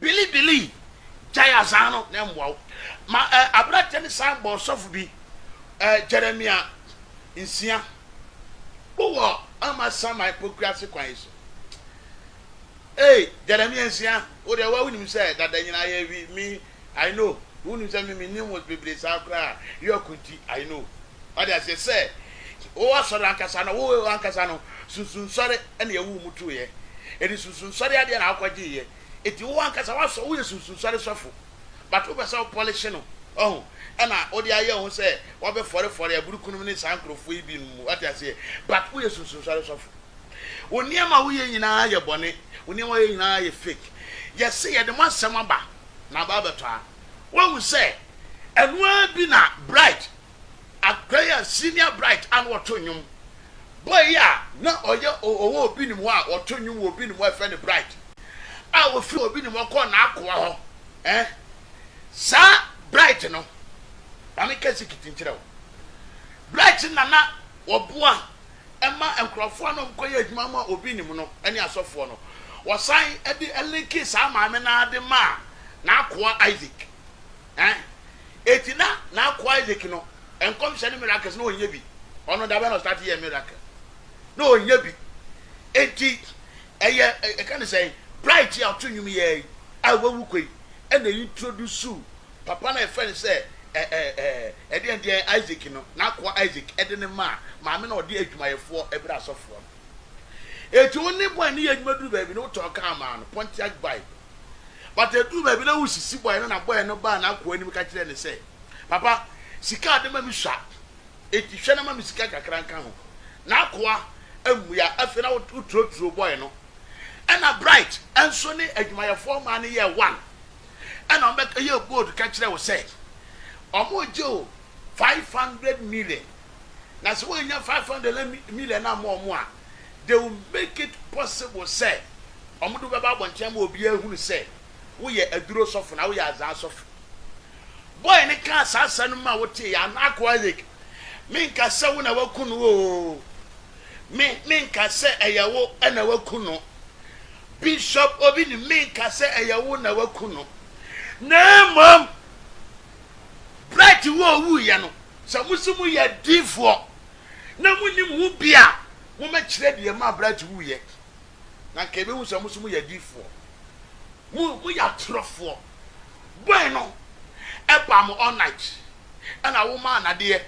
Billy Billy, gyae azaa no na ɛmmoa wo. Ma ɛ, aberanteɛ no san bɔɔ sɔfo bi, ɛ, Jeremia nsia. Wowɔ ama saman pokuase kwan yi so. Ei, Jeremia nsia, wo deɛ wa wonim sɛ dada nyinaa yɛ wi, me, I know. Wonim sɛ me mennim wo bebree saa koraa, York nti, I know. Wate aseɛ sɛ wo asɔre ankasa no, wo ankasa no, sunsunsɔre ɛna yɛwoo mu toeɛ. Ɛdi sunsunsɔre adeɛ na wokɔgyeeɛ. Enti wo ankasa w'asɔ woyɛ sunsunsɔre sɔfo but wopɛ sɛ wo pɔlehye no wahu ɛna wode ayɛ wo ho sɛ wabɛ fɔre fɔre aburukunum ne saa nkorɔfoɔ yi binom mu wate aseɛ but woyɛ sunsunsɔre sɔfo. Wo nneɛma a woyɛ nyinaa yɛ bɔne, wo nneɛma a woyɛ nyinaa yɛ fake. Yɛse yɛde mo asɛm aba na aba abɛtɔ ha. Wahu sɛ ɛno ara bi na Bright akora yi a senior Bright a na ɔto nnwom boy yi a na ɔyɛ ɔwɔ obi nim hɔ a ɔto nnwom wɔ obi nim hɔ a yɛfrɛ no Bright a ofiri obi nim hɔ kɔɔ n'akoa hɔ eh saa Bright no ma menka sikiti nkyerɛ wo Bright na na wɔboa ɛma nkurɔfoɔ a na wɔkɔyɛ adwuma ma obi nim no ne asɔfoɔ no wɔsan de linki saa maame no ara de maa n'akoa Isaac eh eti na n'akoa Isaac no nkɔmhyɛ ne miracles na ɔnyɛ bi ɔno da bɛn na ɔstart yɛ miracle na ɔnyɛ bi enti Ɛyɛ ɛka ne sɛn, Bright a ɔto nnwom yi ara yi a wawu kɔ yi na introduce papa no a yɛfrɛ no sɛ ɛ ɛ ɛ ɛdeɛn deɛn Isaac no, n'akoa Isaac de no maa maame na ɔde adwumayɛfoɔ brɛ asɔfoɔ no. Enti wo ne boy no yɛ adwuma duru baabi no wotɔn kaa maa no, Pontiac Vibe. But ɛduru baabi na wosisi boy no na boy no baa n'akoa anim ka kyerɛɛ no sɛ, papa, sika a wode ma me sua. Enti hwɛ na ma me sika kakra nka ho. N'akoa ammua. Afei na woturoturo boy no. Ɛna Bright nso ne adwumayɛfoɔ mmaa no yɛɛ one. Ɛna wɔbɛka yɛɛ bold ka kyerɛɛ wo sɛ wɔregye wo 500 million. Na sɛ woannya 500 million amma wɔn a, they will make it possible sɛ wɔde wo bɛba abɔnten ama obiara ahunu sɛ woyɛ aduro sɔfo na woyɛ azaa sɔfo. Boy no kaa saa asɛm no ma wotee anaa Ako Isaac, menka sɛ wo na waku no oo, me menka sɛ ɛyɛ wo na waku no. Bishop Obi nim menka sɛ ɛyɛ wo na waku no. Na mmom Bright wo owuiɛ no, sɛ mo se moyɛ adiifoɔ na monim ho bi a, mommɛkyerɛ deɛ ɛmaa Bright wuiɛ. Na nka yɛbɛhu sɛ mo nso moyɛ adiifoɔ. Mo, moyɛ atorɔfoɔ. Boy no ɛbaa mo all night ɛna wo maa no adeɛ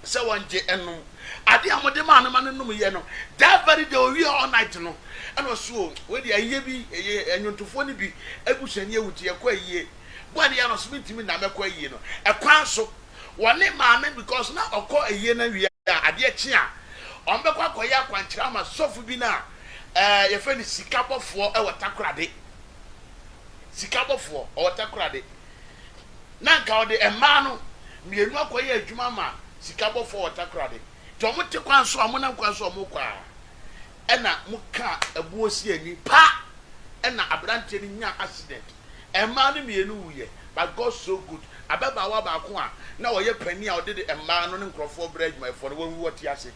sɛ wɔngye ɛnom. Adeɛ a mode maa no ma no nom yɛ no, that very day owie all night no ɛna ɔse o wei deɛ ayie bi, ɛyɛ ɛnwontofoɔ no bi abusuani awu nti yɛkɔ ayie. Boy no yɛ no ɔse mentumi nna mɛkɔ ayie no. Ɛkwan so wɔne maame because na ɔkɔ ayie no awie a adeɛ kye a wɔbɛkɔ akɔyɛ akwankyerɛ ama sɔfo bi no a ɛɛ yɛfrɛ no sika bɔfoɔ ɛwɔ Takoradi. Sika bɔfoɔ, ɔwɔ Takoradi. Na nka ɔde mmaa no mmienu akɔyɛ adwuma ama sika bɔfoɔ wɔ Takoradi. Nti wɔn te kwan so a, wɔn nam kwan so a wɔn kɔ a, ɛna mo ka ɛboɔ si ani pa, ɛna aberanteɛ no nyaa accident. Mmaa no mmienu wuiɛ, but God so good, ababaawa baako a na ɔyɛ panin a ɔde de mmaa no ne nkorɔfoɔ brɛ adwumayɛfoɔ no, wanwu, ɔte ase.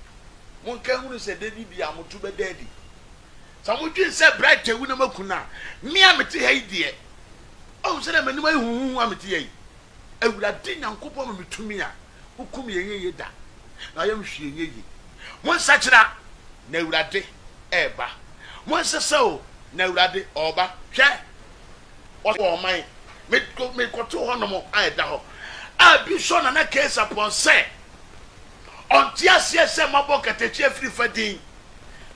Monka nhunu sɛ da bi biara mo to bɛda adi. Sɛ modwen sɛ Bright awu na moaku no a, me a mete ha yi deɛ, ɔhu sɛdeɛ m'anim ayɛ huhuhu a mete ha yi, Awurade Nyankopɔn ma me tumi a, woku me ɛnyɛ yie da, na ɔyɛ me hwee ɛnyɛ yie. Monsakyera, na Awurade reba. Monsesa o, na Awurade ɔreba. Hwɛ, wɔ ɔman, mekɔtoo hɔnom a ɛda hɔ a bi sɔ Nana Kensapɔn sɛ ɔnte aseɛ sɛ mabɔ katakyi afiri fa din.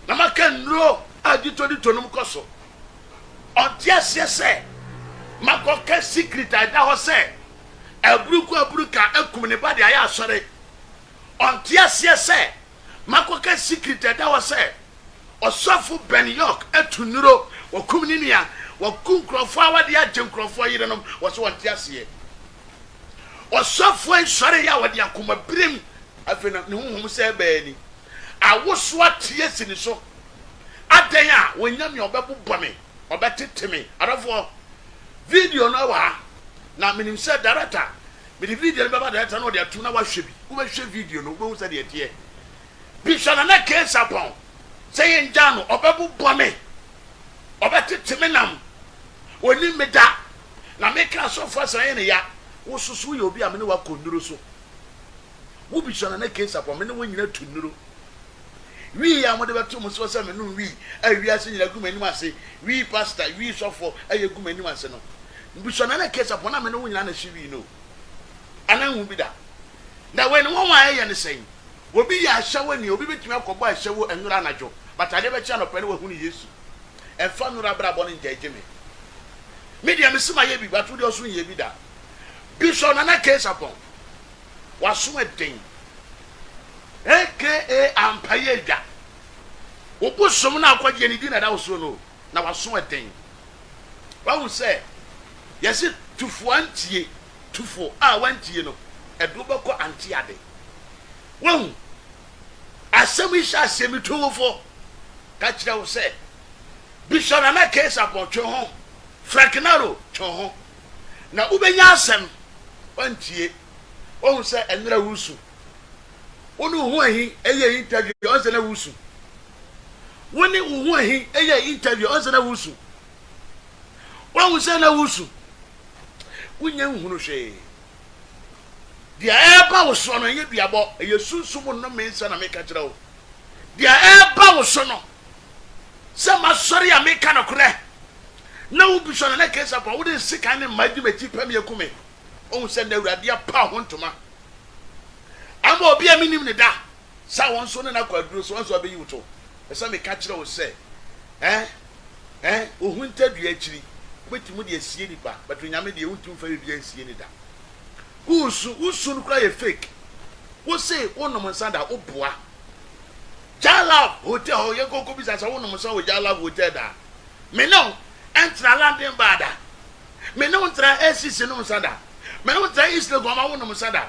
Na maka nnuro a ditodito nom kɔ so. Ɔnte aseɛ sɛ makɔka secret a ɛda hɔ sɛ aburuku aburuka akum ne ba de ayɛ asɔre. Ɔnte aseɛ sɛ makɔka secret a ɛda hɔ sɛ ɔsɔfo Ben York atu nnuro, wakum ne nua, waku nkurɔfoɔ awadeɛ agye nkurɔfoɔ yerenom. Wɔse ɔnte aseɛ. Ɔsɔfoɔ yi sɔreeɛ a ɔde akoma birim, afei na ne honhom sɛ ɛbɛɛ ni. Awosow ateɛ si ne so. Adɛn a wɔanya me a ɔbɛbobɔ me, ɔbɛtete me. Adɔfoɔ, video no wɔ ha, na menim sɛ director, mede video no bɛma director na ɔde atum na wahwɛ bi. Wobɛhwɛ video no, wobɛhu sɛdeɛ ɛteɛ. Bisa Nana Kensapɔn sɛ yɛngyaa no, ɔbɛbobɔ me, ɔbɛtete me nam. Ɔnim me da. Na meka asɔfoɔ asɛm ɛyɛ ne ya. Wo so so woyɛ obi a me ne wo akɔ nnuro so. Wo bisa Nana Kesapɔn, me ne wo nyina tu nnuro. Wii a mode bɛto mo soɔ sɛ menom wii a wiase nyina gu m'anim ase, wii pastor, wii sɔfoɔ a yɛgu m'anim ase no. Bisa Nana Kesapɔn na me ne wo nyina na ɛhye wii no o. Anaa nhu bi da. Na wei no nwanwa a ɛyɛ ne sɛn? Obi yɛ ahyɛwo nie, obi bɛtumi akɔbɔ ahyɛwo nnora anadwo, but adeɛ bɛkye anɔpa no wahunu Yesu. Ɛmfa nnora abrabɔ no ngyɛgye me. Me deɛ mese mayɛ bi, but wo deɛ ɔso nyɛɛ bi da. Bishop Nana Kesapɔn, waso ɛden. Aka ampa yɛ dwa. Wo bosom no a wokɔgyeɛ ne din na ɛda wo soɔ no o, na waso ɛden. Wahu sɛ yɛse tufo antie, tufo a wantie no, ɛde wo bɛkɔ ante ade. Wahu? Asɛm yi hyɛ aseɛ metu wo fo ka kyerɛ wo sɛ Bishop Nana K. Sarpong twe ho, Frank Naro twe ho na wobɛnya asɛm. Wantie. Wahu sɛ ɛnora wusu. Wo ne wo ho ahi ɛyɛ interview ɔnsɛ na wusu. Wo ne wo ho ahi ɛyɛ interview ɔnsɛ na wusu. Wahu sɛ na wusu. Wonya nhunu hwee. Deɛ ɛreba wo soɔ no, ɛnyɛ duabɔ, ɛyɛ sunsum nnome nsa na meka kyerɛ wo. Deɛ ɛreba wo so no, sɛ masɔre a meka nokorɛ, na wobisa no na kesa pa, wode nsekan ne mmaa di m'akyi pɛ me aku me. Wohu sɛ nnɛ Awurade apa ho ntoma ama obi a mennim ne da, sɛ wɔn nso ne no akɔ aduro so, wɔn nso abɛyi wo to. Ɛsɛ meka kyerɛ wo sɛ, eh, eh, ohunta dua akyiri, wobɛtumi de asie nipa, but Onyame deɛ wontumi mfa biribiara nsie ne da. Woresu, wo su no koraa yɛ fake. Wo se wonom nsa da, woboa. Jah Love Hotel hɔ, yɛnkɔ nkɔbisa sɛ wonom nsa wɔ Jah Love Hotel da. Me ne wo ntena London bar da. Me ne wo ntena ACC nom nsa da. Me ne wo ntena East Legon ma wonom nsa da.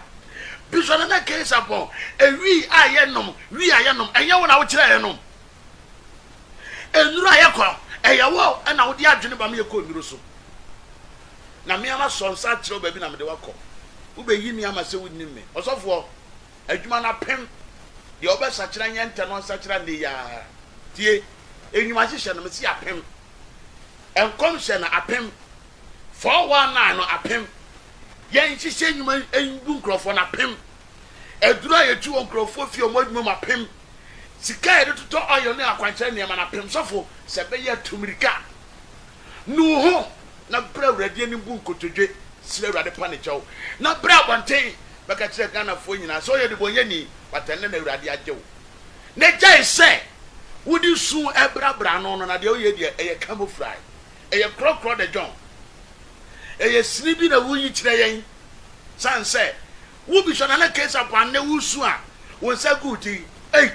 Bisa Nana K. Sarpong, ewii a yɛnom, wii a yɛnom, ɛnyɛ wo na wokyerɛɛ yɛnom. Nnuro a yɛkɔ, ɛyɛ wo na wode adwene ba ma yɛkɔ nnuro so. Na me ara masɔ nsa akyerɛ wo baabi na mede wo akɔ. Wobɛyi me ama sɛ wonnim me. Ɔsɔfoɔ, adwuma no apem. Deɛ ɔbɛsakyera nyɛ ntɛ no ɔnsakyera nnɛ yi ara. Tie, nnwuma hyehyɛ no, mese apem. Nkɔmhyɛ no apem. 419 no apem. Yɛnhyehyɛ nnwuma ngu nkurɔfoɔ no apem. Aduro a yɛtu wɔ nkurɔfoɔ fie wɔn adwuma mu apem. Sika a yɛde totɔ oil ne akwankyerɛ nneɛma no apem. Sɔfo, sɛ ɛbɛyɛ a tu mmirika. Nu wo ho na bra Awurade anim bu nkotodwe srɛ Awurade pa ne kyɛw na bra abɔnten bɛka kyerɛ Ghanafoɔ nyinaa sɛ woyɛ debɔnyɛni but ɛnnɛ na Awurade agye wo. Na gyae sɛ wode su rebrabra ano no na deɛ woyɛ deɛ ɛyɛ camouflage, ɛyɛ korɔkorɔ de John, ɛyɛ sini bi na woyi kyerɛ yɛn sane sɛ wobisa Nana Kesa kwan nnɛ wosu a wo nsa gu wo ti ei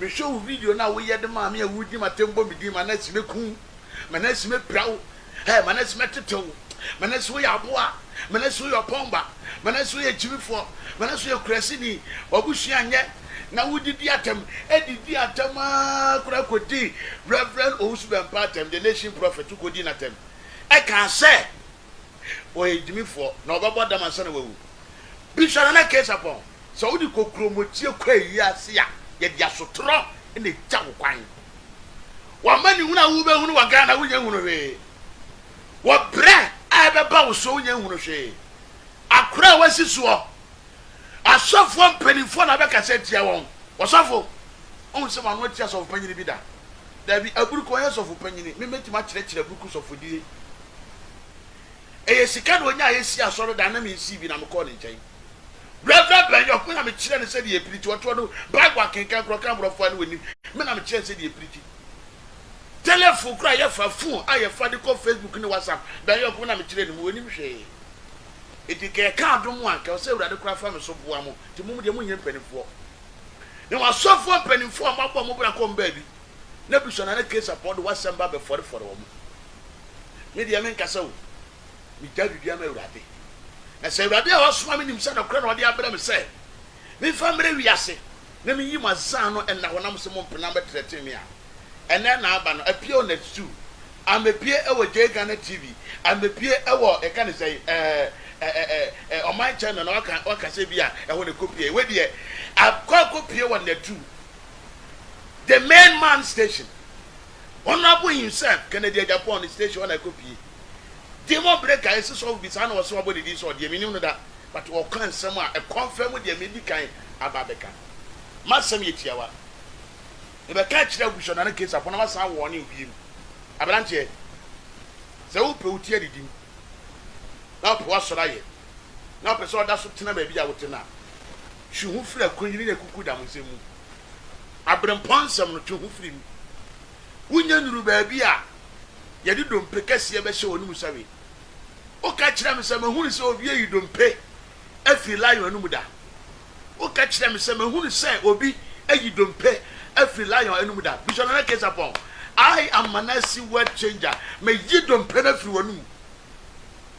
mehwɛ wo video no a woyɛ de maa me a wodi m'atɛm bɔ me din ma na asi mɛku wo. Manasi mɛpira wo, hey, Manasi mɛtete wo, Manasi woyɛ aboa, Manasi woyɛ ɔpɔnba, Manasi woyɛ gyimifoɔ, Manasi woyɛ kurasini, w'abusua nyɛ na wodidi atɛm, ɛdidi atɛm ara koraa kɔdi Reverend Owusu Bɛmpa atɛm, the nation prophet, wokɔdi n'atɛm, ɛkaa sɛ ɔyɛ gyimifoɔ na ɔbɛbɔ dam ansa na wawu. Bisa Nana Kesapɔn, sɛ wode kokuromɔtie kɔ ayie ase a, yɛde asotorɔ na ɛgya wo kwan. W'amanehunu a wobɛhunu wɔ Ghana wonnya nhunu hwee. Wɔ berɛ a ɛbɛba wo soɔ wonnya nhunu hwee. Akora a wasi soɔ, asɔfoɔ mpanimfoɔ na abɛkasa atia wɔn. Ɔsɔfo, wohu sɛ m'ano atia sɔfo panyini bi da? Dabi, Aburuku ɔnyɛ sɔfo panyini. Me mɛtumi akyerɛkyerɛ Aburuku sɔfodie. Ɛyɛ sika na ɔnyaeɛ sii asɔredan na mensii bi na mekɔɔ ne nkyɛn. Rev. Ben York, me na mekyerɛɛ no sɛdeɛ yɛpirikyi. Ɔtoɔ no, Bible akenkan koraa, ɔka aborɔfo a na ɔnnim. Me na mekyerɛɛ no sɛdeɛ yɛpirikyi. Telefon koraa a yɛfa, fon a yɛfa de kɔ Facebook ne WhatsApp, Ben York, me na mekyerɛɛ no mu. Ɔnnim hwee. Enti nka yɛka adom a, nka ɛwɔ sɛ Awurade koraa fa me so boa mo. Nti mom deɛ monyɛ mpanimfoɔ. Na mo asɔfoɔ mpanimfoɔ a moabɔ mo bra kɔ mo baabi, na bisa Nana Kesapɔn de w'asɛm ba bɛfɔrefɔre wɔn. Me deɛ menkasa o. Megyae biribiara ma Awurade. Na sɛ Awurade a wasoma me nim sɛ nokorɛ na ɔde abrɛ me sɛ memfa mmrɛ wiase na menyi mo azan no nna hɔ na mo se mompene ammɛtrɛtee me a, ɛnnɛ na aba no, apue wɔ Net2, ammɛpue wɔ Jay Ghana TV, ammɛpue wɔ, yɛka ne sɛn, ɛɛ, ɛɛ, ɛɛ, Ɔman Channel na waka, waka sɛ bi a ɛhɔ na ɛkɔpue. Wei deɛ, akɔ akɔpue wɔ Net2, the main man station, Honourable himself, Kennedy Agyapong ne station hɔ na ɛkɔpue. Demon breaker esi sɔfo bi saa na ɔse wabɔ ne din sɛ ɔdeɛ menim no da but ɔka nsɛm a ɛconfirm deɛ medi kan aba abɛka. M'asɛm yɛ tiawa. Mebɛka akyerɛ Bishop Nana Kesapon na masan awɔɔne wo biem. Aberanteɛ, sɛ wopɛ wo ti adidim na wopɛ w'asɔre ayɛ na wopɛ sɛ ɔda so tena baabi a wote no a, twe ho firi akunini ne akukudam nsɛm mu. Aberempɔn nsɛm no, twe ho firi mu. Wonnya nnuruu baabi a yɛde dompe kɛseɛ bɛhyɛ w'anomu sɛ we. Woka kyerɛ me sɛ, Mahunu sɛ obi ayi dompe afiri lion anomu da. Woka kyerɛ me sɛ, Mahunu sɛ obi ayi dompe afiri lion anomu da. Bishop Nana Kesapɔn, I am Manasi word changer. Mayi dompe no afiri w'anomu.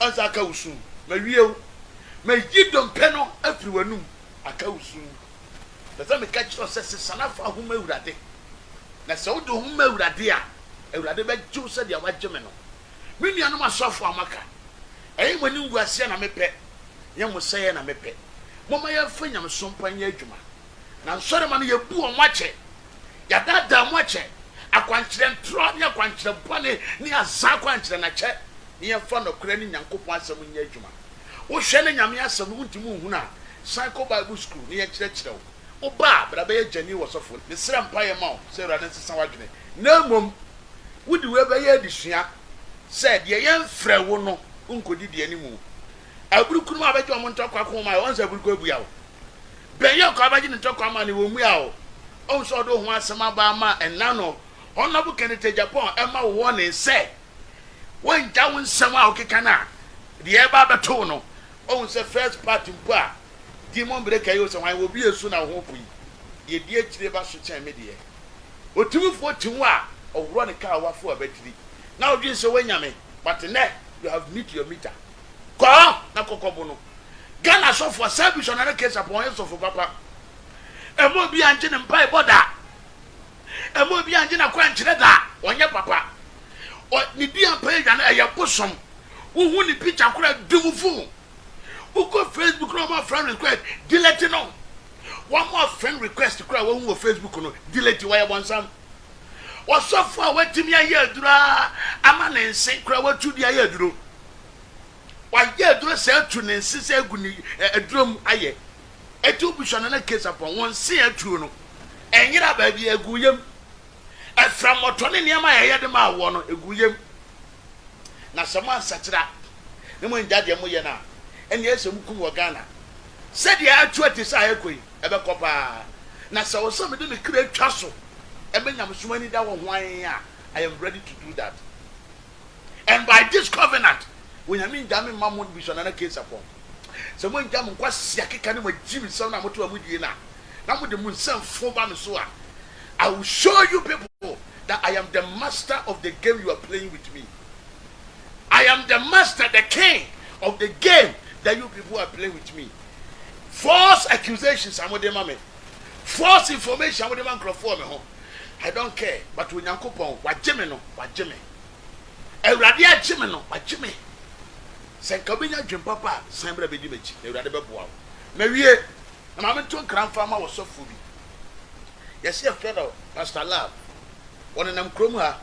Ɔnsa aka wo sum. Mawie wo. Mayi dompe no afiri w'anomu. Aka wo sum. Pɛ sɛ meka kyerɛ wo sɛ sesa na fa ho ma Awurade. Na sɛ wode wo ho ma Awurade a, Awurade bɛgye wo sɛdeɛ wagye me no. Me nuanom asɔfoɔ a moaka, ɛnyɛ mo animguaseɛ na mepɛ, nyɛ mo sɛeɛ na mepɛ. Momma yɛmfa nyamesom pa nyɛ adwuma. Na nsɔremma no, yɛabu wɔn akyɛ, yɛadaadaa mo akyɛ, akwankyerɛ ntorɔ ne akwankyerɛ bɔne ne azaa akwankyerɛ no akyɛ, na yɛmfa nɔkorɛ ne Nyankopɔn asɛm nyɛ adwuma. Wohwɛ na Nyame asɛm no wontumi nhunu a, san kɔ Bible sukuu na yɛnkyerɛkyerɛ wo. Wo ba a, bra bɛyɛ gyani wɔ sɔfo. Mesrɛ mpaeɛ ma wo sɛ Awurade nsesa w'adwene na mmom wode wei bɛyɛ adesua sɛ deɛ yɛmfrɛ wo no wonkɔdi deɛ animu. Aburukunom a bɛgye wɔn ntɔkwa ko ma wɔn sɛ aburuku abua wo. Bɛn yɛ ɔkɔ abɛgye ne ntɔkwa ma ne wɔ mmua wo. Ɔhu sɛ ɔde wo ho asɛm aba ama ɛnna no Honourable Kenneth Agyapong ɛma wo warning sɛ wongya wo nsɛm a wokeka no a deɛ ɛba abɛto wo no. Ɔhu sɛ first part mpo a Demon breaker yi o sɛ hwan obi esu na wo ho po yi deɛ di akyire ba so kyɛn me deɛ. Otumfoɔ te wo a ɔworɔ ne kaa wafo abatiri na wodwen sɛ woanya me but nnɛ you have meet your meter. Kɔ na kɔkɔ bo no. Ghana sɔfoɔ saa Bishop Nana Kesapɔn ɔnyɛ sɔfo papa. Ɛmma obi angye ne mpaebɔ da. Ɛmma obi angye n'akwankyerɛ da. Ɔnyɛ papa. Ɔ ne dua mpae dwa no ɛyɛ bosom. Wohu ne picture koraa dum phone. Wokɔ Facebook na wɔma friend request, delete no. Wɔma friend request koraa wɔhu wɔ Facebook no, delete wɔyɛ bɔnsam. Ɔsɔfo a watumi ayɛ aduro ara ama ne nse koraa watu de ayɛ aduro. Wayɛ aduro sɛ atu ne nse sɛ agu ne aduro mu ayɛ. Eti wobisa no na case apɔn wɔn nse atuo no ɛnyera baabi egu yam. Ɛfra mmɔtɔ ne nneɛma a yɛyɛ de ma awoɔ no egu yam. Na sɛ moansakyera na moangya deɛ moyɛ no a, ɛnneɛ ɛyɛ sɛ mokum wɔ Ghana. Sɛdeɛ atu ate sɛ a ɛrekɔ yi, ɛbɛkɔ pa ara. Na sɛ ɛwɔ sɛ mede me kra twa so ma nyamesom ani da hɔ hwann a, I am ready to do that. And by this covenant, Onyame ngya me mma mo Bishop Nana K. Sarpong. Sɛ moangya mo nkwasea keka ne mo agyimisɛm no a moto a modie no a, na mode mo nsɛmfo ba me so a, I will show you people that I am the master of the game you are playing with me. I am the master, the king of the game that you people are playing with me. False accusations a mode ma me, false information a mode ma nkurɔfoɔ me ho. I don't care, but Onyankopɔn wagye me no, wagye me. Awurade agye me no, wagye me. Sɛ nka wobɛnya adwene papa a, san bra bɛdi m'akyi na Awurade bɛboa wo. Mawie. Na maame nto nkra mfa mma ɔsɔfoɔ bi. Yɛse yɛfrɛ no Pastor Love. Ɔnenam kurom ha.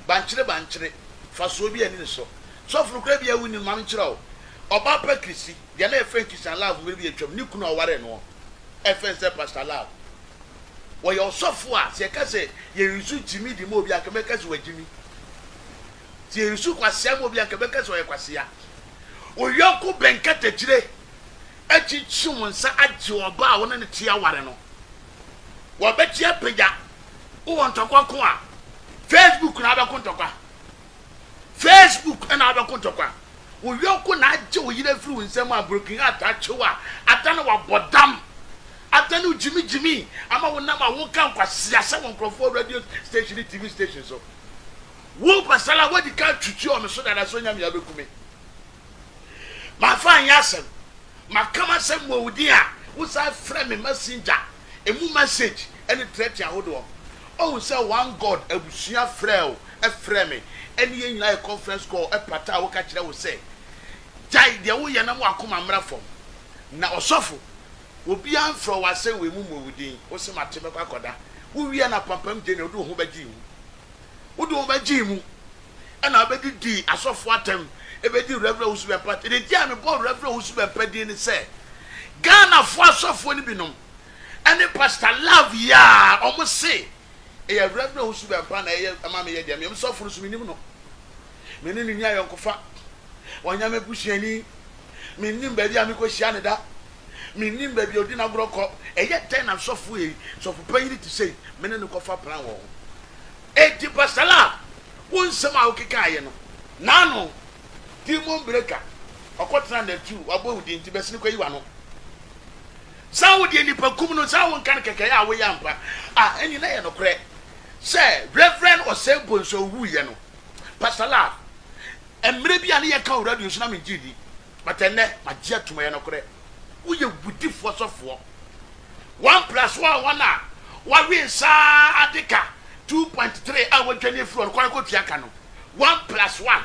Bankyere bankyere. Mfasoɔ biara nni ne so. Sɔfo no koraa bia wonni no, ma menkyerɛ wo. Ɔbaa pa Chrissy, deɛ na yɛfrɛ no Christian Love mmerɛ bi a atwam, ne kunu a ɔwaree noɔ, ɛfrɛ no sɛ Pastor Love. Ɔyɛ ɔsɔfo a sɛ yɛka sɛ yɛresu gyimi de ma obi a, anka mɛka sɛ wagyimi. Sɛ yɛresu kwasea ma obi a, anka mɛka sɛ ɔyɛ kwasea. Wo yɔnko bɛn katakyire akyinkyim wo nsa agye ɔbaa a wo ne no te aware no. Wɔbɛte apagya wo wɔ ntɔkwa ko a, Facebook na abɛko ntɔkwa. Facebook na abɛko ntɔkwa. Wo yɔnko na agye wo yere afiri wo nsam a broken heart akye wo a, adane wabɔ dam. Adane wo gyimigyimi ama wo nam a woka nkwaseasɛm wɔ nkurɔfoɔ radio station ne TV station so. Wo Pasala woadi kan twitwi wɔ me so dada sɛ onya me a wobɛku me. Mamfa anyɛ asɛm. Maka m'asɛm wɔ wo din a wosan frɛ me messenger, emu message ne threaten ahodoɔ. Woahu sɛ One God abusua frɛɛ wo frɛɛ me ne yɛn nyinaa yɛ conference call pata a woka kyerɛ wo sɛ gyae deɛ woyɛ na ma w'akoma mmra fam. Na ɔsɔfo, obiara mfrɛ wo asɛm wei mu mmɔ wo din, wose mate mɛkɔ akɔda. Wowie a na apampam gye nea wode wo ho bɛgyee mu. Wode wo ho bɛgyee mu. Ɛna wobɛdidii asɔfoɔ atɛm, ɛbɛdi Rev. Owusu Bɛmpa. Deɛ nti a mebɔɔ Rev. Owusu Bɛmpa din ne sɛ, Ghanafoɔ asɔfoɔ no binom ɛne Pastor Love yi a wɔn se ɛyɛ Rev. Owusu Bɛmpa na ɛyɛ ɛma meyɛ deɛ meyɛ. Me sɔfo no so menim no. Me ne no nni ayɔnkofa. Ɔnyɛ me busuani. Mennim baabi a mekɔhyia no da. Mennim baabi a ɔdi n'agorɔ kɔ. Ɛyɛ dɛn na sɔfo yi, sɔfo panyin te sei, me ne no kɔfa plan wɔ ho? Enti Pastor Love, wo nsɛm a wokekaeɛ no, n'ano, demon breaker, ɔkɔtena natu, wabɔ wo din nti bɛsene kɔyi w'ano. Saa wo deɛ nipa kum no, saa wo nka no kɛkɛ yɛ a woyɛ ampa. Ah, ɛnni na yɛ nokorɛ sɛ Reverend Osei Bonsu owuiɛ no, Pastor Love, mmerɛ bi a ne yɛka wɔ radio so na mengye nni, but ɛnnɛ magye atum ɛyɛ nokorɛ. Woyɛ wudifoɔ sɔfoɔ. One plus one one a wawe nsa ade ka 2.3 a wadwane afiri hɔ no kwan kɔtua ka no. One plus one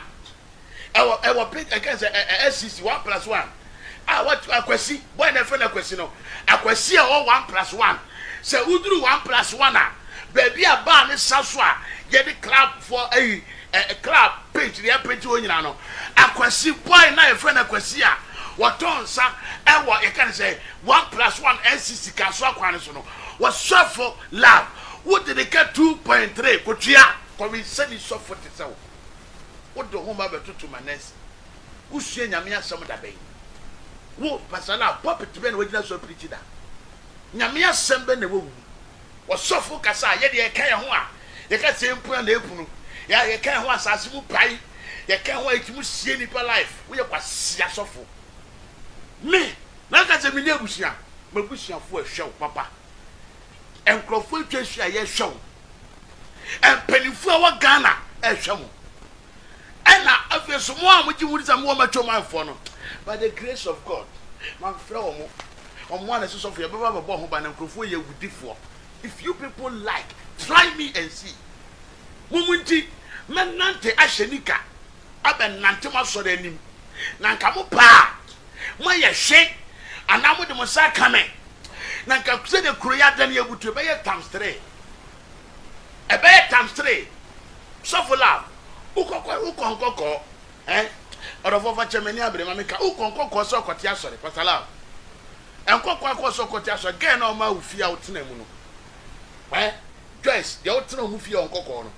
ɛwɔ ɛwɔ pe ɛka sɛ ɛ ɛ SCC one plus one a wat akwasi boy na ɛfɛ no akwasi no akwasi a ɔwɔ one plus one sɛ woduru one plus one a baabi a baa ne sa so a yɛde club foɔ ayi ɛ club paint deɛ ɛpenti hɔ nyinaa no akwasi boy na yɛfrɛ no akwasi a wɔtɔn nsa ɛwɔ yɛka ne sɛ one plus one SCC kasoa kwan no so no wɔsɔfo love wode ne ka 2.3 kotua kɔwensani sɔfo te sɛ wo. Wode wo ho ba bɛtoto Manase. Wosua Nyame asɛm da bɛn? Wo, Pastor Lau, pulpit bɛn na woagyina so apirikyi da? Nyame asɛm bɛn na ɛwɔ wo mu? Ɔsɔfo kasa a, yɛdeɛ yɛka yɛn ho a, yɛka sɛ yɛmpunu anaa yɛpunu. Yɛ, yɛka yɛn ho asase mu pae. Yɛka yɛn ho a yɛtumi sie nipa life. Woyɛ kwasea sɔfo. Me, na nka sɛ menni abusua. M'abusuafoɔ ɛhwɛ wo papa. Nkurɔfoɔ atwa ahyia a yɛhwɛ wo. Mpaninfoɔ a ɛwɔ Ghana ɛrehwɛ mo. Ɛna afei nso mo a mogye mo di sɛ mowɔ macho manfoɔ no, by the grace of God, mamfrɛ wɔn. Wɔn a na ɛsɛ sɔfo yɛbɛba bɛbɔ ho ban na nkurɔfoɔ yɛ awudifoɔ. If you people like, try me and see. Mo mo nti, mɛnante ahyɛ nika abɛnante mo asɔre anim. Na nka mo paa, moayɛ hwe anaa mode mo nsa aka me. Na nka sɛdeɛ kuro yi adane abutu, ɛbɛyɛ times three. Ɛbɛyɛ times three. Sɔfo love, wokɔkɔ wokɔ nkɔkɔɔ eh? Ɔdɔfoɔ fa kyɛ m'ani abere ma menka wokɔ nkɔkɔɔ sɛ ɔkɔte asɔre Pastor love. Nkɔkɔɔ akɔ sɛ ɔkɔte asɔre girl na ɔma wo fie a wotena mu no eh? Joyce deɛ wotena ɔmo fie wɔ nkɔkɔɔ no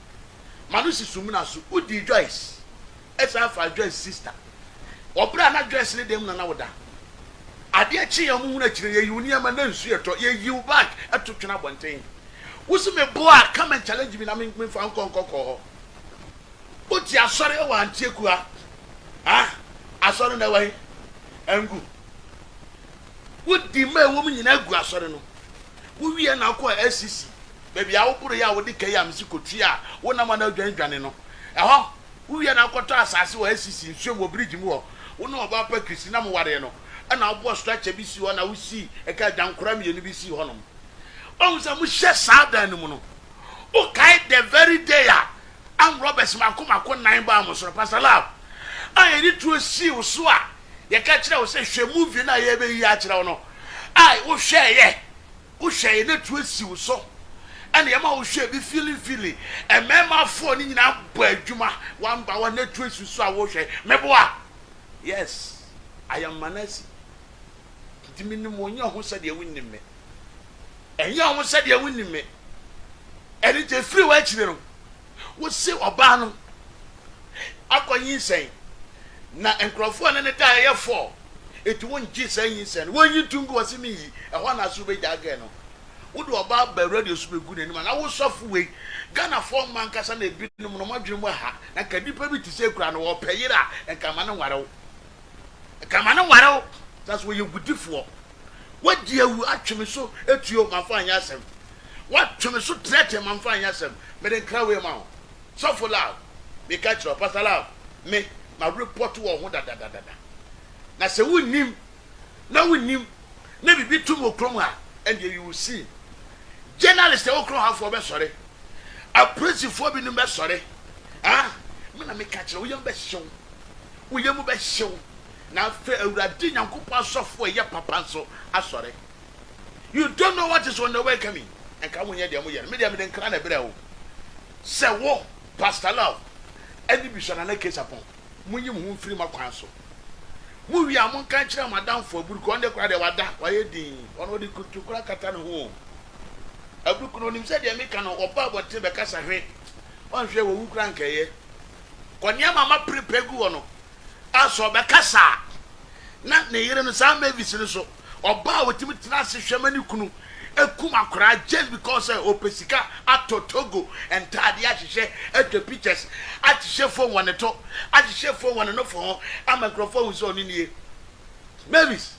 ma no si sumina so wodii Joyce ɛsan faa Joyce sister wɔ berɛ a na Joyce ne dan mu na na woda adeɛ kye yɛn ɔmo hunu akyire yɛyi wo nneɛma na nsu ɛtɔ yɛyi wo bag ɛto twene abɔnten. Wo se me boa a, come and challenge me na me me fa nkɔ nkɔkɔɔ hɔ. Wo te asɔre wɔ Antiekua ha? Asɔre no ɛwɔ he? Angu. Wo di mma ɛwɔ mu nyinaa gu asɔre no. Wo wie na wokɔ SCC, baabi a wo boro yɛ a wode ka yi a mese kɔtua a wo nam a na wodwane dwane no. Ɛhɔ, wo wie na wokɔtɔ asase wɔ SCC nsuom wɔ bridge mu hɔ. Wo ne ɔbaa pa Christy na mo wareɛ no, ɛna wobɔɔ structure bi sii hɔ na wosii ɛka adwankora mmienu bi sii hɔnom. Wahu sɛ mohyɛ saa dan no mu no, wokae the very day a armed robbers mako mako nan baa mo so no, Pastor Love, a yɛde tuo sii wo so a yɛka kyerɛ wo sɛ hwɛ movie no a yɛrebɛyi akyerɛ wo no, a wohwɛeɛ, wohwɛeɛ na tuo si wo so, ɛna yɛma wohwɛɛ bi feeling feeling, mmarima four no nyinaa bɔ adwuma one by one na tuo si wo so a wohwɛ, meboa? Yes, I am Manasseh. Nti menim wo, nyɛ ho sɛdeɛ wonnim me. Ɛnyɛ ho sɛdeɛ wonnim me. Ɛno nti ɛfiri w'akyire no, wose ɔbaa no akɔ nyinsɛn, na nkurɔfoɔ ne ne da ɛyɛ fɔɔ, enti wongye saa nyinsɛn no, wonyi ntom gu, wɔse menyi, ɛhɔ na so wobɛgyaa gɛɛ no. Wode ɔbaa ba radio so bɛgu n'anim anaa wo sɔfo wei, Ghanafoɔ mma ankasa na ebinom no wɔn adwene mu aha, na nka nnipa bi te sɛ kura no wɔpɛ yere a, nka ma no nware wo. Nka ma no nware wo, na so wɔyɛ wudifoɔ. Wadi awu atwe me so tuo, mamfa anyɛ asɛm. Watwe me so trɛtrɛ, mamfa anyɛ asɛm. Mede nkra wei ma wo. Sɔfo Love, meka kyerɛ wo, Pastor Love, me, ma report wɔ ho dadadadada. Na sɛ wonnim, na wonnim, na biribi to me wɔ kurom ha, ɛndeɛ you will see. Journalist a ɛwɔ kurom hafoɔ bɛsɔre. Apolisifoɔ binom bɛsɔre. Ah, me na meka kyerɛ wo, yam bɛhye wo. Wo yam bɛhye wo. Na afei Awurade Nyankopɔn asɔfo a ɛyɛ papa nso asɔre. You don't know what is on the way coming. Nka monyɛ deɛ moyɛ no. Me deɛ mede nkra na ɛbrɛ wo. Sɛ wo, Pastor Love, Ɛne Bisua Nana Kesapɔn, monyi mo ho mfiri m'akwan so. Mowie a, monka nkyerɛ mo adamfo Aburuku, ɔno deɛ koraa deɛ wada, wayɛ dinn, ɔno ɔde kuntu koraa kata ne ho o. Aburuku no, ɔnim sɛ deɛ meka no, ɔba abɔnten bɛkasa hwe, ɔnhwɛ, wawu koraa anka ɛyɛ. Kɔ nneɛma a maprepare gu hɔ no, a sɛ ɔbɛkasa a, na ne yere no, saa Mavis no so, ɔbaa a ɔtumi tena ase hwɛ ma ne kunu kum akwadaa just because sɛ ɔpɛ sika atɔ Togo ntaadeɛ ahyehyɛ, atwa pictures, ahyehyɛ phone wɔ ne to, ahyehyɛ phone wɔ ne nofo ho ama nkurɔfoɔ ahu sɛ ɔno nie. Mavis,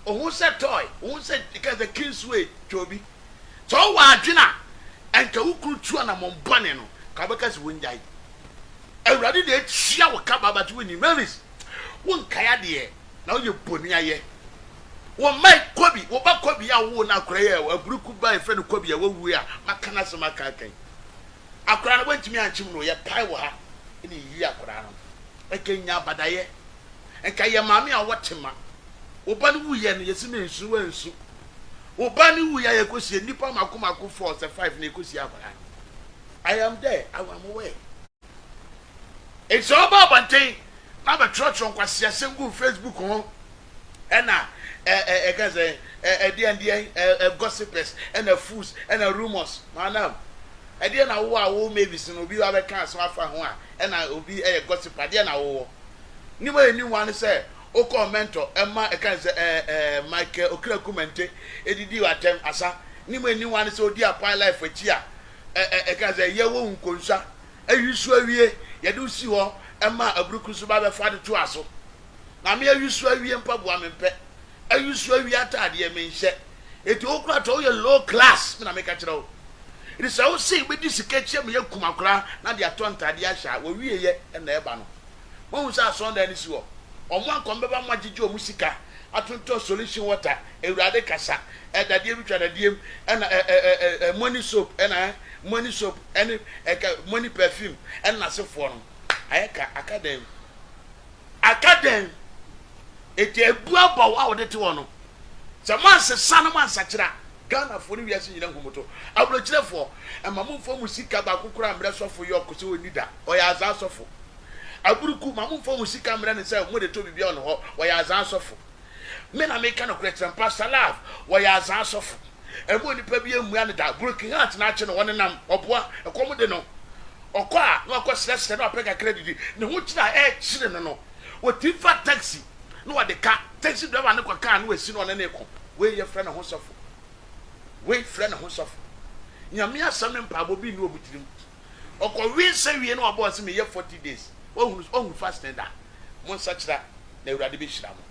wo ho sɛ toy, wo ho sɛ ka sɛ Kingsway twɛ obi. Sɛ ɔwɔ adwene a, ɛnka wo kunu tu anammɔn bɔne no, ka wobɛka sɛ wɔngyae. Awurade na atua wo ka baba to wonni. Mavis, wonkae adeɛ na woyɛ boni ayɛ. Wo mma yi, Kobi, wo ba Kobi a wowoo no akora yi a aburuku ba a yɛfrɛ no Kobi a wawu yi a maka n'asɛm aka aka yi. Akora no woantumi ankyem no, yɛpae wɔ ha na yɛyi akora no. Nka nya abadayɛ. Nka yɛ maame a ɔwɔ tema. Wo ba no wuiɛ no, yɛsi mensu, wansu. Wo ba no wuiɛ a yɛkɔsie nnipa mako mako four sɛ five na yɛkɔsie akwadaa no. I am there, I am aware. Enti sɛ ɔba abɔnten na abɛtwerɛtwerɛ nkwaseasɛm gu Facebook ho ɛna ɛka sɛ ɛdeɛn deɛn ɛ gossipers ɛna fools ɛna rumors maanam ɛdeɛn na wowɔ a wo Mavis no obi abɛka asɛm afa ho a ɛna obi ɛyɛ gossiper ɛdeɛn na wowɔ nim a ɛnim wa ne sɛ wokɔɔ mentor ɛma ɛka sɛ ɛɛ ɛɛ Michael Okraku Mente ɛdidi atɛm asa nim a ɛnim wa ne sɛ odi apae life akyi a ɛka sɛ yɛwɔ nkonsa awi so awie, yɛde wo si hɔ ma aburuku so ba bɛfa de toa so. Na me awi so awie mpaboa mempɛ, awi so awie ataadeɛ menhyɛ. Enti wo koraa tɔ woyɛ low class, me na meka kyerɛ wo. Enti sɛ wo se wobɛdi sika akyi ama yɛakum akwadaa na de atɔ ntaadeɛ ahyɛ a, wɔwieɛ na ɛba no. Moahu sɛ asɔndan no si hɔ? Wɔn anka wɔbɛba mo agyegye wɔn sika atontɔn solution water, Awurade kasa, ɛ dadeɛ bi twa dadeɛ mu, ɛna ɛ ɛ ɛ ɛ money soap, ɛna ɛ money soap, ɛne ɛka money perfume, ɛne n'asefoɔ no. Ayɛ ka, aka dɛn? Aka dɛn? Eti ebu abɔ wo a wɔde te hɔ no. Sɛ moansesa na moansakyera a, Ghanafoɔ ne wiase nyina hu mo to. Aburokyerefoɔ, ɛma momfa mo sika baako koraa mmerɛ sɔfo York sɛ ɔnni da. Ɔyɛ azaa sɔfo. Aburuku, ma momfa mo sika mmrɛ no sɛ mode tɔ biribi wɔ ne hɔ, wɔyɛ azaa asɔfo. Me na meka nokorɛ kyerɛ mo, Pastor Love, wɔyɛ azaa asɔfo. Ɛmma onipa bi ammua no da. Broken heart na akye no, ɔnenam, ɔboa, ɛkɔm de no. Ɔkɔ a, na wakɔ srɛsrɛ na wapɛ kakra adidi. Ne ho kyere a ɛrekyere no no, ɔtumi fa taxi na ɔde ka. Taxi driver no kɔ kaa na wasi na ɔne no rekɔ. Wei yɛfrɛ ne ho sɔfo. Wei frɛ ne ho sɔfo. Nyame asɛm ne mpaebɔ bi nni wɔn tirim. Ɔkɔ we nsa wie na wabɔ ɔse meyɛ 40 days wahunu wahu fasting da monsakyera na awurade bɛhyira mo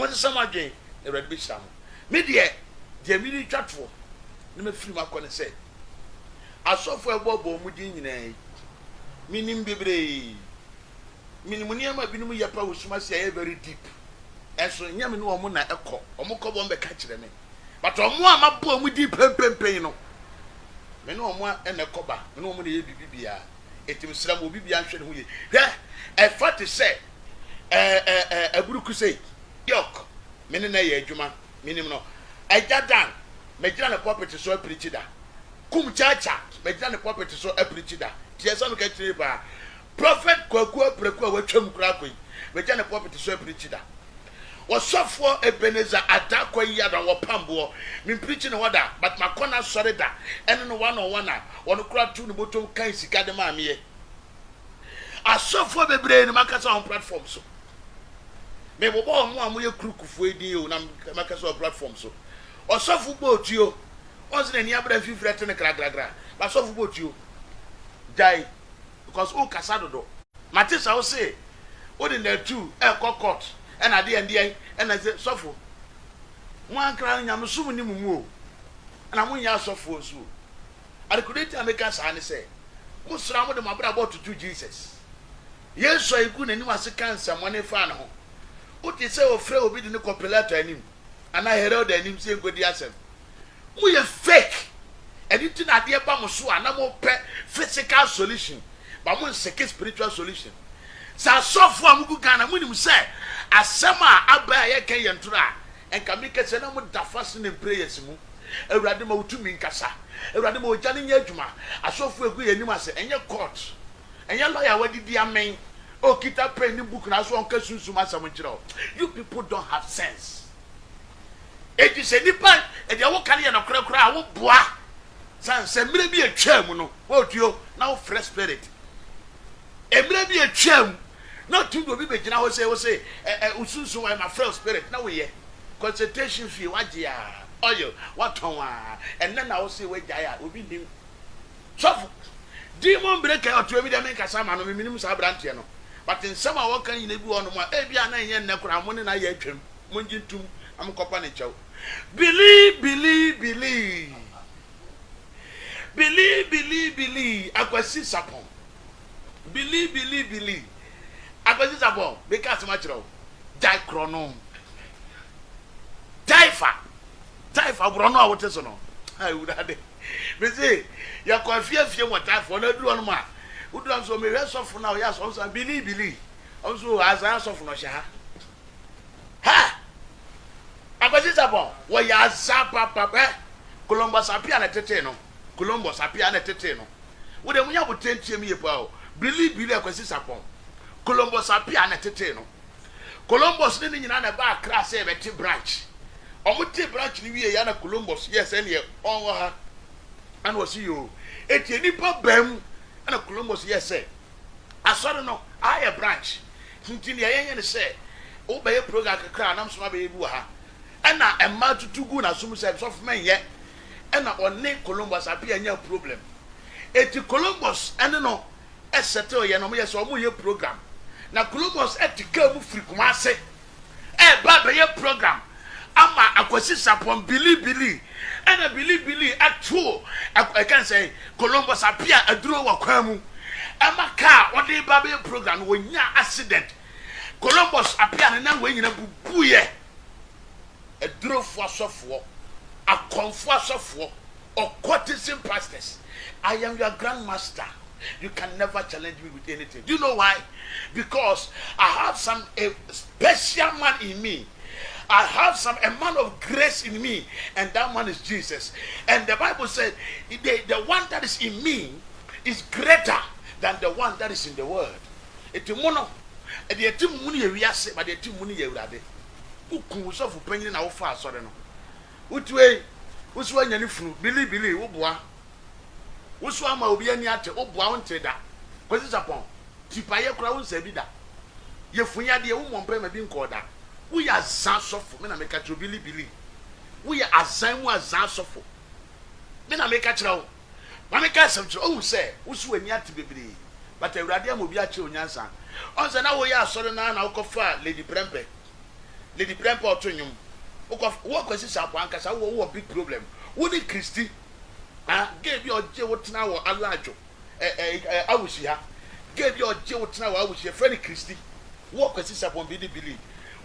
monsesa mo adwen na awurade bɛhyira mo me deɛ deɛ mede twa toɔ na mafiri mu akɔ ne sɛ asɔfo a ɛbɔbɔ wɔn din nyinaa yi menim bebree menim nneɛma binom yɛ pa wɔ sum ase a ɛyɛ very deep ɛnso nyɛ me ne wɔn na ɛkɔ wɔn kɔ wɔn bɛka kyerɛ me But ɔmo a mabɔ ɔmo din pɛnpɛnpɛn no, me ne ɔmo na ɛkɔ ba, me ne ɔmo na ɛyɛ biribi biara. Enti mesrɛ mo, obi biara nhwɛ ne ho yie. Hwɛ, ɛfa te sɛ ɛɛ ɛɛ ɛɛ aburuku sei, York, me ne no yɛ adwuma, menim no. Agya Dan, magyina ne pulpit so apirikyi da. Kum Chacha, magyina ne pulpit so apirikyi da. Tie asɛm a meka kyerɛ yi paa. Prophet Kwaku Apraku a watwam koraa kɔ yi, magyina ne pulpit so apirikyi da. Ɔsɔfoɔ Ebenezer Adarkwa yi ara wɔpam boɔ. Me mpreachi ne hɔ da but makɔ n'asɔre da ɛne no one on one a ɔno koraa too ne bɔtɔm kan sika de maa meɛ. Asɔfoɔ bebree na makasa wɔn platform so. Me bobɔ wɔn a wɔyɛ krukufoɔ yi din o na makasa wɔn platform so. Ɔsɔfo bɔɔ tuo. Wɔn sɛ n'ani abere mfimfini ɛte no gragragra. But asɔfo bɔɔ tuo. Gyae because wo kasa dodo. Mate sɛ wo se wode Natu ɛkɔ court ɛna adeɛn deɛn ɛna se sɔfo mo ankra no nyamesom nni mo mu o ɛna mo nyɛ asɔfoɔ nso o adekode nti a meka saa ne sɛ mo sra mo de mo abrabɔ toto Jesus Yesu a egu n'anim ase ka nsɛmmɔne faa ne ho wote sɛ wɔfrɛ obi de no kɔ Pilato anim anaa Herode anim sɛ yɛnkɔdi asɛm Mo yɛ fake ɛno nti na adeɛ ba mo so a na mo pɛ physical solution but mo nseke spiritual solution. Sɛ asɔfoɔ a mo gu Ghana mo nim sɛ asɛm a aba a yɛka yi yɛ ntorɔ a nka me kɛsɛ na mo da fasting and prayers mu. Awurade ma wo tumi nkasa. Awurade ma ogya no nyɛ adwuma. Asɔfoɔ egu yɛn anim ase ɛnyɛ court. Ɛnyɛ lawyer a wadidi amen a ɔkita pen ne book na so ɔnka sunsum asɛm nkyerɛ wo. You people don't have sense. Enti sɛ nipa deɛ woka no yɛ nokorɛ koraa a woboa sane sɛ mmerɛ bi atwaa mu no wotuo na wofrɛ spirit. Mmerɛ bi atwaa mu na ɔtumi de obi bɛgyina hɔ sɛ wo se ɛ ɛ wosunsum ayɛ mafrɛ wo spirit na woyɛ consultation fee wagye a oil watɔn a ɛnnɛ na wo se woagyae a obi nim. Sɔfo, demon breaker ɔtoa mi deɛ menkasa ma no, me menim saa abranteɛ no, but nsɛm a ɔka nyina bi wɔ hɔnom a ebia na ɛnyɛ nnɛ koraa mo ne no ayɛ atwam, mongye ntom na monkɔpa ne kyɛw. Believe, believe, believe. Believe, believe, believe. Akwasi Sapon. Believe, believe, believe. Akwasi Sapon, meka asɛm akyerɛ wo. Gyae korɔ no. Gyae fa. Gyae fa borɔ no a wote so no. Awurade. Mese yɛkɔ afie afie wɔ Taifoɔ na aduru hɔnom a woduru hɔ nso mehwɛ sɔfo no a ɔyɛ asɔfo sɛ bili bili ɔno nso azan asɔfo no ɔhyɛ ha ha Akwasi Sapɔn wɔyɛ azan papapɛ Columbus Apia na ɛtetee no Columbus Apia na ɛtetee no wo deɛ munya abotrɛ ntie me yie paa o bili bili Akwasi Sapɔn Columbus Apia na ɛtetee no Columbus ne ne nyinaa na ɛbaa Accra sɛ yɛbɛte branch. Wɔtee branch no wieeɛ na Columbus yɛɛ sɛ neɛ ɔnwɔ ha. Ɛna ɔse yoo. Enti nnipa baa mu ɛna Columbus yɛɛ sɛ asɔre no aha yɛ branch nti neɛ yɛnyɛ ne sɛ wobɛyɛ program kakra a na nso mabɛyɛ bi wɔ ha. Ɛna mmaa tutu guu n'asom sɛ sɔfo mɛnyɛ. Ɛna ɔne Columbus Appiah nyaa problem. Enti Columbus ɛne no settle yɛ na wɔyɛ sɛ wɔreyɛ program na Columbus te kaa mu firi Kumase ɛreba abɛyɛ program ama Akwasi Sarpong Bili Bili ɛna Bili Bili ɛtoo ɛka sɛ Columbus Apia aduro wɔ kwan mu ɛma kaa ɔde ba abɛyɛ program no wɔnya accident. Columbus Apia ne nan wei nyina bubuiɛ. Adurofo asɔfoɔ, akɔmfo asɔfoɔ, occultism pastors, I am your grandmaster. You can never challenge me with anything. Do you know why? Because I have some a special man in me. I have some a man of grace in me, and that man is Jesus. And the Bible said, the, the one that is in me is greater than the one that is in the world. Eti mo no, deɛ ɛte mo mu no yɛ wiase, but deɛ ɛte mo mu no yɛ Awurade. Wokum wo sɔfo panyin na wofa asɔre no. Wotue, wo so anya ne funu, bili bili, woboa. Wo so ama obi ani ate, woboa, wontee da. Kwasi Sarpong, tipaeɛ koraa wonsaa bi da. Yafunu yadeɛ, wommɔ mpae ma bi nkɔɔ da. Woyɛ azan sɔfo, me na meka kyerɛ wo, bili bili. Woyɛ azan mu azan sɔfo. Me na meka kyerɛ wo. Ma menka asɛm kyerɛ wo, wohu sɛ wo so w'ani ate bebree, but Awurade ama obi akyerɛ wo nyansa. Ɔhu sɛ na woyɛ asɔre no ara na wokɔfaa Lady Prempeh. Lady Prempeh ɔto nnwom. Wokɔ, wo Akwasi Sarpong ankasa wowɔ wowɔ big problem. Wo ne Christy, ah, girl bi a ɔgye wo tena wɔ Alajo, eh, eh, eh, Awusi ha. Girl bi a ɔgye wo tena wɔ Awusi, yɛfrɛ no Christy. Wo Akwasi Sarpong bi ne Billy.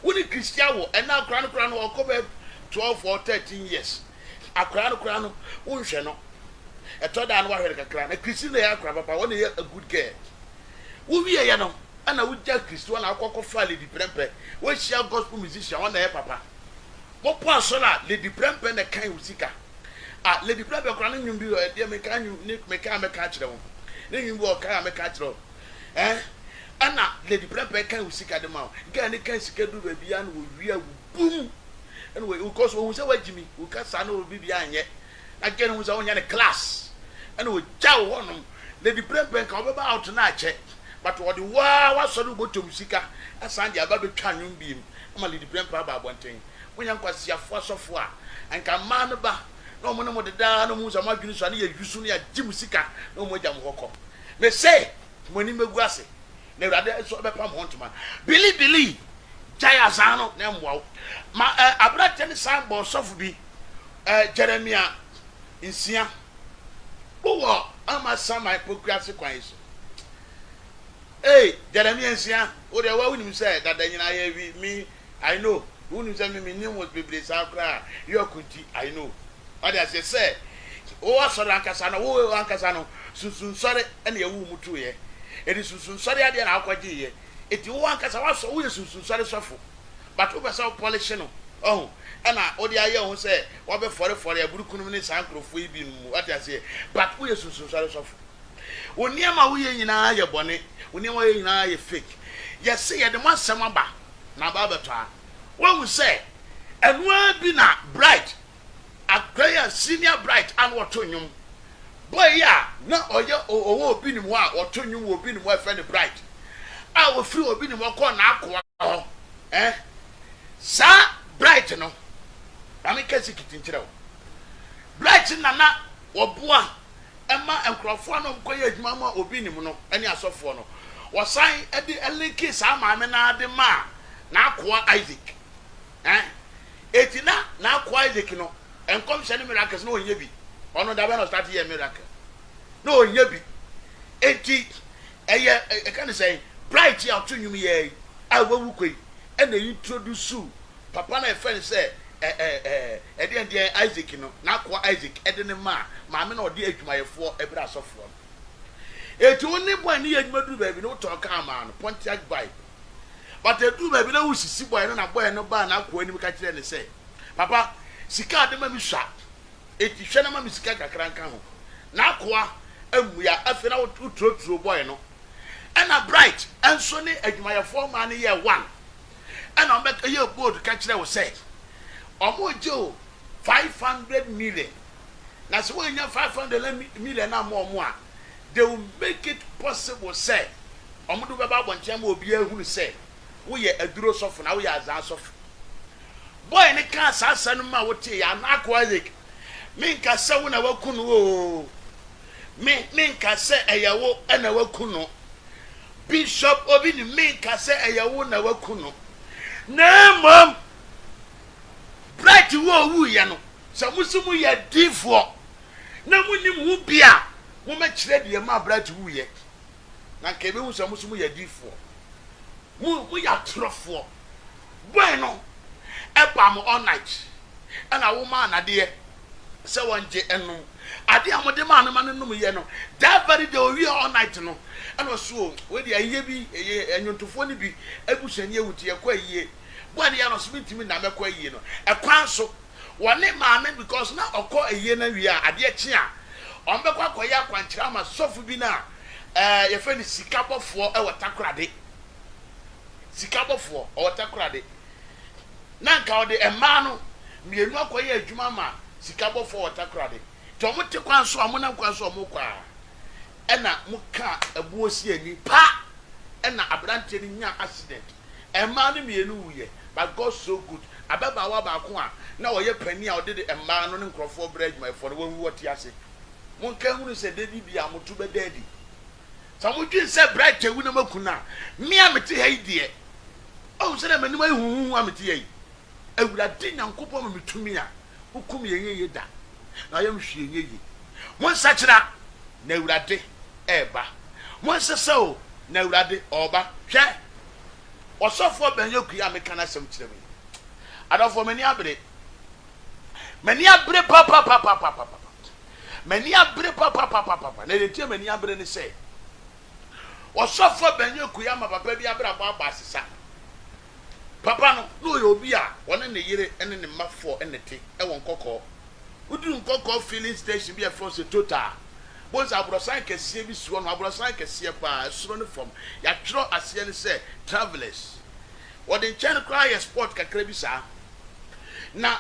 Wo ne Christy awo, ɛnna akora no koraa no ɔkɔ bɛyɛ 12 or 13 years. Akora no koraa no, wonhwɛ no. Ɛtɔ da a na wahwɛ no kakra. Na Christy na ɛyɛ akora papa, ɔna ɛyɛ a good girl. Wowieɛ no, ɛna wogya Christy hɔ na wokɔ kɔfaa Lady Prempeh. Woahyia gospel musician, ɔna ɛyɛ papa. Mopɔ asɔre a, Lady Prempeh na ɛkan wo sika. Ah, Lady Prempeh koraa ne nnwom bi wɔ ɛdeɛ meka nnwom ne meka a mɛka akyerɛ wo. Ne nnwom bi wɔ ɔkan a mɛka akyerɛ wo. Eh, ɛna Lady Prempeh kan wo sika de ma wo. Girl ne kan sika duru baabi a na wɔwia wo bum. Ɛna wɔ because ohun sɛ wagyi mi, wo kasa ne obi bi anyɛ. Na girl no hu sɛ wonyɛ ne class. Ɛna ogya wo hɔnom. Lady Prempeh nka wobɛba out na akyɛ. But ɔde wo ara w'asɔre wo bɔtɔm sika asan de aba abɛtwa nnwom biem ama Lady Prempeh aba abɔnten. Monyɛ nkwasiafoɔ asɔfoɔ a nka mmaa no ba na wɔn ne mo deda ara na wɔn hu sɛ mo adwene sua ne yɛ yusu ne yɛagye mo sika na wɔn agya mo hɔ kɔ. Mese mo anim bɛgu ase na Awurade nso bɛpa mo ho ntoma. Bili bili gyae azaa no na ɛmmoa wo. Ma eh, aberanteɛ no san bɔɔ sɔfo bi eh, Jeremia nsia. Wowɔ ama saman pokuase kwan yi so. Ei, Jeremia nsia, wo deɛ wa wonim sɛ dada nyinaa yɛ wi me, I know. Wonim sɛ me mennim wo bebree saa koraa, York nti, I know. Wate aseɛ sɛ wo asɔre ankasa no, wo ankasa no, sunsunsɔre ɛna yɛwo wo mu toeɛ. Ɛdi sunsunsɔre adeɛ na wokɔgyeeɛ. Eti wo ankasa woasɔ, woyɛ sunsunsɔre sɔfo. But wopɛ sɛ wo polish no, ɔho, ɛna wode ayɛ wo ho sɛ wabɛfɔrefɔre aburukunum ne saa nkurɔfoɔ yi binom mu, wate aseɛ, but woyɛ sunsunsɔre sɔfo. Wo nneɛma a woyɛ nyinaa yɛ bɔne. Wo nneɛma a woyɛ nyinaa yɛ fake. Yɛse yɛde mo asɛm aba na aba abɛtɔ ha. Woahu sɛ ɛno ara bi na Bright, akora yi a senior Bright a na ɔto nnwom, boy yi a na ɔyɛ ɔwɔ obi nim hɔ a ɔto nnwom wɔ obi nim hɔ a yɛfrɛ no Bright a ɔfiri obi nim hɔ kɔɔ n'akoa hɔ eh, saa Bright no, ma menka sikiti nkyerɛ wo, Bright na na wɔboa ma nkurɔfoɔ a na wɔkɔyɛ adwuma ma obi nim no ne asɔfoɔ no. Wɔsan de linkii saa maame no ara de maa n'akoa Isaac. Eh? Eti na n'akoa Isaac no, nkɔmhyɛ ne miracles na ɔnyɛ bi. Ɔno da bɛn na ɔstarte yɛ miracle? Na ɔnyɛ bi. Enti ɛyɛ ɛka ne sɛn, Bright a ɔto nnwom yɛ yi a wawu kɔ yi ɛna introduce papa no a yɛfrɛ no sɛ ɛ ɛ ɛ ɛdeɛn deɛn Isaac no, n'akoa Isaac de no maa maame na ɔde adwumayɛfoɔ brɛ asɔfoɔ no. Enti wo ne boy no yɛ adwuma duru baabi no wotɔn kaa maa no, Pontiac Vibe. But ɛduru baabi na wosisi boy no na boy no baa n'akoa anim ka kyerɛɛ no sɛ, Papa, sika a wode ma me sua, enti hwɛ na ma me sika kakra nka ho. N'akoa ammua, afei na woturoturo boy no. Ɛna Bright nso ne adwumayɛfoɔ maa no yɛɛ one. Ɛna wɔbɛyɛɛ bold ka kyerɛɛ wo sɛ, Wɔregye wo 500 million, na sɛ woannya 500 million amma wɔn a, they will make it possible sɛ wɔde wo bɛba abɔnten ama obiara ahunu sɛ woyɛ aduro sɔfo na woyɛ azaa sɔfo. Boy no kaa saa asɛm no ma wotee yɛ Anako Isaac, menka sɛ wo na waku no oo, me menka sɛ ɛyɛ wo na waku no. Bishop Obi nim menka sɛ ɛyɛ wo na waku no, na mmom Bright wo a owuiɛ no, sɛ mo se moyɛ adiyifoɔ na monim ho bi a, mommɛkyerɛ deɛ ɛmaa Bright wuiɛ, na anka yɛbɛhu sɛ mo nso moyɛ adiyifoɔ. Mo, moyɛ atorɔfoɔ. Boy no ɛbaa mo all night, ɛna womaa no adeɛ sɛ wɔngye nnom. Adeɛ a mode maa no ma no nomyɛ no, that very day owie all night no, ɛna ɔse o, wei deɛ ayie bi, ɛyɛ nnwontofoɔ no bi abusuani awu nti yɛkɔ ayie. Boy no yɛ no ɔse mentumi nna mɛkɔ ayie no ɛkwan so wɔne maame because na ɔkɔ ayie no awie a adeɛ kye a wɔn bɛkɔ akɔyɛ akwankyerɛ ama sɔfo bi no a ɛɛ yɛfrɛ no sika bɔfoɔ ɛwɔ Takorade sika bɔfoɔ ɔwɔ Takorade na nka ɔde mmaa no mmienu akɔyɛ adwuma ama sika bɔfoɔ wɔ Takorade nti wɔn te kwan so a wɔn nam kwan so a wɔn kɔ a ɛna mo ka ɛboɔ si ani pa ɛna aberanteɛ no nya accident. Mmaa no mienu wuiɛ but God so good ababaawa baako a na ɔyɛ panin a ɔde de mmaa no ne nkorɔfoɔ brɛ adwumayɛfoɔ no wanwu ɔte ase. Monka nhunu sɛ da bi biaa mo to bɛda adi. Sɛ modwen sɛ Bright awu na moaku no a, me a mete ha yi deɛ, ɔhu sɛdeɛ m'anim ayɛ huhuhu a mete ha yi, Awurade Nyankopɔn ma me tumi a, wokum yɛn nyɛ yie da, na ɔyɛ me hwee nyɛ yie. Monsakyera, na Awurade reba. Monsesa o, na Awurade ɔreba. Hwɛ! Ɔsɔfoɔ Bɛnyɛ Kui a meka n'asɛm kyerɛ mo yi. Adɔfoɔ, m'ani abere. M'ani abere papapapapapa. M'ani abere papapapapa. Na deɛ nti a m'ani abere ne sɛ, Ɔsɔfoɔ Bɛnyɛ Kui ama papa bi abrabɔ abɔ asesa. Papa no, na ɔyɛ obi a ɔne ne yere ne ne mma foɔ na ɛte wɔ Nkɔkɔɔ. Woduru Nkɔkɔɔ filling station bi a yɛfrɛ hɔ sɛ Total a, wobɛhu sɛ aborɔsan kɛseɛ bi si hɔ nom, aborɔsan kɛseɛ pa ara, soro ne fam. Yɛatwerɛ aseɛ no sɛ Travellers. Wɔde nkyɛn no koraa yɛ spot kakra bi saa. Na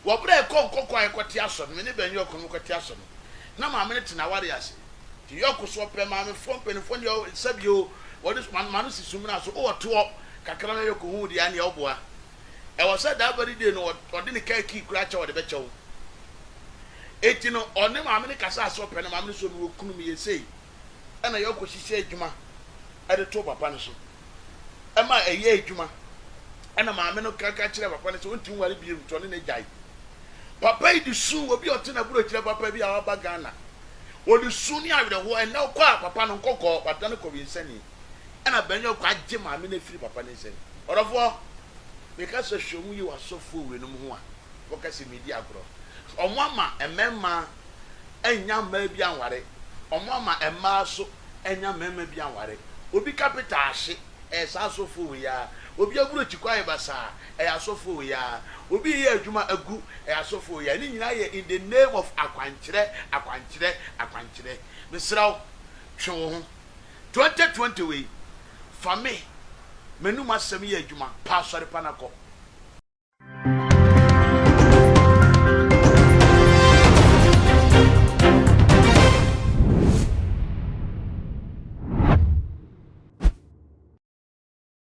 wɔ berɛ a yɛkɔɔ Nkɔkɔɔ a yɛkɔte asɔ no, me ne Ben York no kɔte asɔ no, na maame no te n'awareɛ ase. Nti York so ɔpɛ maamefoɔ mpanimfoɔ deɛ sɛbi o, wɔde ma no si sumina so, wowɔ toɔ kakra na York hu wo deɛ a neɛ woboa. Ɛwɔ sɛ that very day no ɔde ne car key koraa kyɛ ɔde bɛkyɛ wo. Enti no ɔne maame no kasaa sɛ ɔpɛ no, maame no sɛ mewɔ kunu meyɛ sei. Ɛna York hyehyɛ adwuma de too papa no so ɛma ɛyɛɛ adwuma. Ɛna maame no ka ka kyerɛɛ papa no sɛ ɔntumi nware bio nti ɔne no agyae. Papa yi de su, obi a ɔte n'aburokyerɛ papa bi a waba Ghana. Ɔde su ne awerɛhoɔ, ɛnnɛ ɔkɔ a papa no nkɔkɔɔ, wadane kɔwensani. Ɛna bɛnyɛ ɔkɔ agye maame no afiri papa no nsam. Ɔdɔfoɔ, meka sɛ hwɛ wo yie wɔ asɔfoɔ weinom ho a, wɔka sɛ meredi agorɔ. Wɔn ama mmarima annya mmaa bi anware, wɔn ama mmaa nso anya mmarima bi anware. Obi kapita ahye, ɛyɛ saa asɔfoɔ wei ara. Obi aburokyi kɔ ayɛ basaa, ɛyɛ asɔfoɔ wei ara. Obi reyɛ adwuma agu, ɛyɛ asɔfoɔ wei ara. Ne nyinaa yɛ in the name of akwankyerɛ, akwankyerɛ, akwankyerɛ. Mesrɛ wo. Twe wo ho. 2020 wei, fa me, m'anum asɛm yɛ adwuma, pa asɔre pa na kɔ.